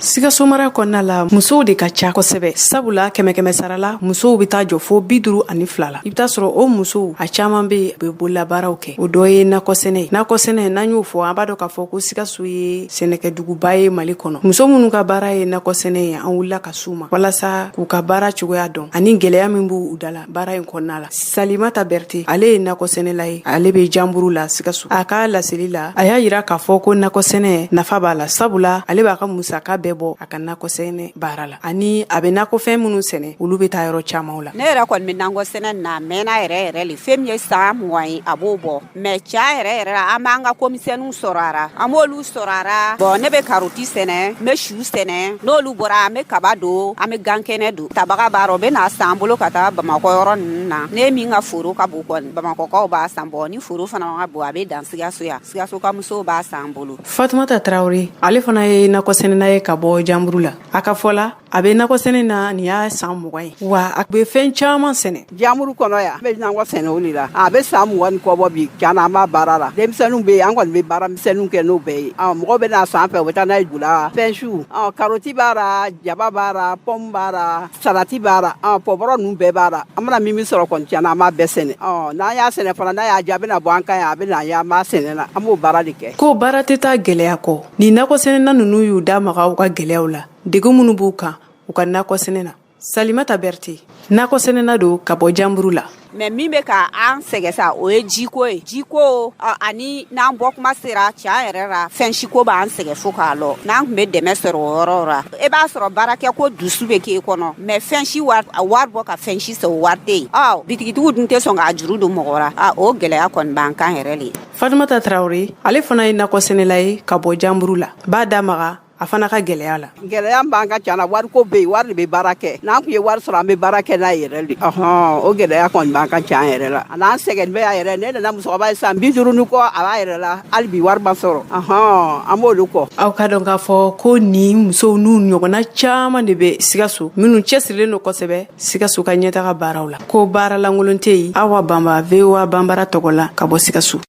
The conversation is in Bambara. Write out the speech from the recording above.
Sikaso mara kɔnɔna la, musow de ka ca kosɛbɛ, sabula kɛmɛ kɛmɛ sara la, musow bɛ taa jɔ fo 52 la. I bɛ taa sɔrɔ o musow a caman bɛ yen, u bɛ bololabaaraw kɛ. O dɔ ye nakɔsɛnɛ ye. Nakɔsɛnɛ, n'an y'o fɔ, an b'a dɔn k'a fɔ ko Sikaso ye sɛnɛkɛduguba ye Mali kɔnɔ. Muso minnu ka baara ye nakɔsɛnɛ ye, an wulila ka s'u ma walasa k'u ka baara cogoya dɔn ani gɛlɛya min b'u da la baara in kɔnɔna la. Salimata Berete, ale ye nakɔsɛnɛla ye, ale bɛ Janburu la Sikaso. A ka laseli la, a y'a yira k'a fɔ ko nakɔsɛnɛ nafa b'a la, sabula ale b'a ka musaka bɛɛ bɔ a ka nakɔsɛnɛ baara la, ani a bɛ nakɔfɛn minnu sɛnɛ, olu bɛ taa yɔrɔ camanw la. Ne yɛrɛ kɔni bɛ nakɔ sɛnɛ na, a mɛnna yɛrɛ yɛrɛ le. Fɛn min ye san 20 ye, a b'o bɔ. Mais tiɲɛ yɛrɛ yɛrɛ la, an b'an ka komisɛnninw sɔrɔ a ra, an b'olu sɔrɔ a ra. Bon, ne bɛ karoti sɛnɛ, n bɛ su sɛnɛ. N'olu bɔra, an bɛ kaba don, an bɛ gankɛnɛ don. Tabaga b'a rɔ, u bɛ n'a san an bolo ka taa Bamakɔ yɔrɔ ninnu na. Ne min ka foro ka bon kɔni, Bamakɔkaw b'a san. Bon, ni foro fana ka bon, a bɛ dan Sikaso yan, Sikaso ka musow b'a san an bolo. Fatumata Tarawele, ale fana ye nakɔsɛnɛna ye ka bɔ Janburu la. A ka fɔ la, a bɛ nakɔsɛnɛ na nin y'a san 20 ye, wa a bɛ fɛn caman sɛnɛ. Jamuru kɔnɔ yan, an bɛ nakɔ sɛnɛ o de la. A bɛ san 20 ni kɔ bɔ bi. Tiɲɛ na, an b'a baara la. Denmisɛnninw bɛ yen, an kɔni bɛ baara misɛnninw kɛ n'o bɛɛ ye. Mɔgɔw bɛ n'a san fɛ, u bɛ taa n'a ye jula. Fɛn su, karoti b'a la, jaba b'a la, pɔmu b'a la, salati b'a la, pɔpɔrɔ ninnu bɛɛ b'a la. An mana min sɔrɔ kɔni, tiɲɛ na, an b'a bɛɛ sɛnɛ. N'an y'a sɛnɛ fana, n'a y'a diya, a bɛna bɔ an kan yan, a bɛ na ye, an b'a sɛnɛ na, an b'o baara de kɛ. Ko baara tɛ taa gɛlɛya kɔ. Nin nakɔsɛnɛna ninnu y'u da maga u ka gɛlɛyaw la, degun minnu b'u kan u ka nakɔsɛnɛ na. Salimata Berete, nakɔsɛnɛna don ka bɔ Janburu la. Mais min bɛ ka an sɛgɛn sa, o ye jiko ye, jiko ani n'an bɔ kuma sera. Tiɲɛ yɛrɛ la, fɛn siko b'an sɛgɛn fo k'a lɔ. N'an tun bɛ dɛmɛ sɔrɔ o yɔrɔ la, e b'a sɔrɔ baarakɛ ko dusu bɛ k'e kɔnɔ, mais fɛn si wari, a wari bɔ ka fɛn si san, o wari tɛ yen. Bitigitigiw dun tɛ sɔn k'a juru don mɔgɔ la. O gɛlɛya kɔni b'an kan yɛrɛ le. Fatumata Tarawele, ale fana ye nakɔsɛnɛla ye ka bɔ Janburu la, b'a da maga a fana ka gɛlɛya la. Gɛlɛya b'an ka ca na, wariko bɛ yen, wari de bɛ baara kɛ. N'an tun ye wari sɔrɔ, an bɛ baara kɛ n'a yɛrɛ de. Ɔhɔn, o gɛlɛya kɔni b'an ka ca yɛrɛ la. A n'an sɛgɛn bɛ y'a yɛrɛ. Ne nana musokɔrɔba ye san 50 ni kɔ, a b'a yɛrɛ la, hali bi wari ma sɔrɔ. Ɔhɔn, an b'olu kɔ. Aw ka dɔn k'a fɔ ko nin musow n'u ɲɔgɔnna caman de bɛ Sikaso, minnu cɛsirilen don kosɛbɛ Sikaso ka ɲɛtaga baaraw la. Ko baara lankolon tɛ yen. Awa Banba, VOA Banbara tɔgɔ la, ka bɔ Sikaso.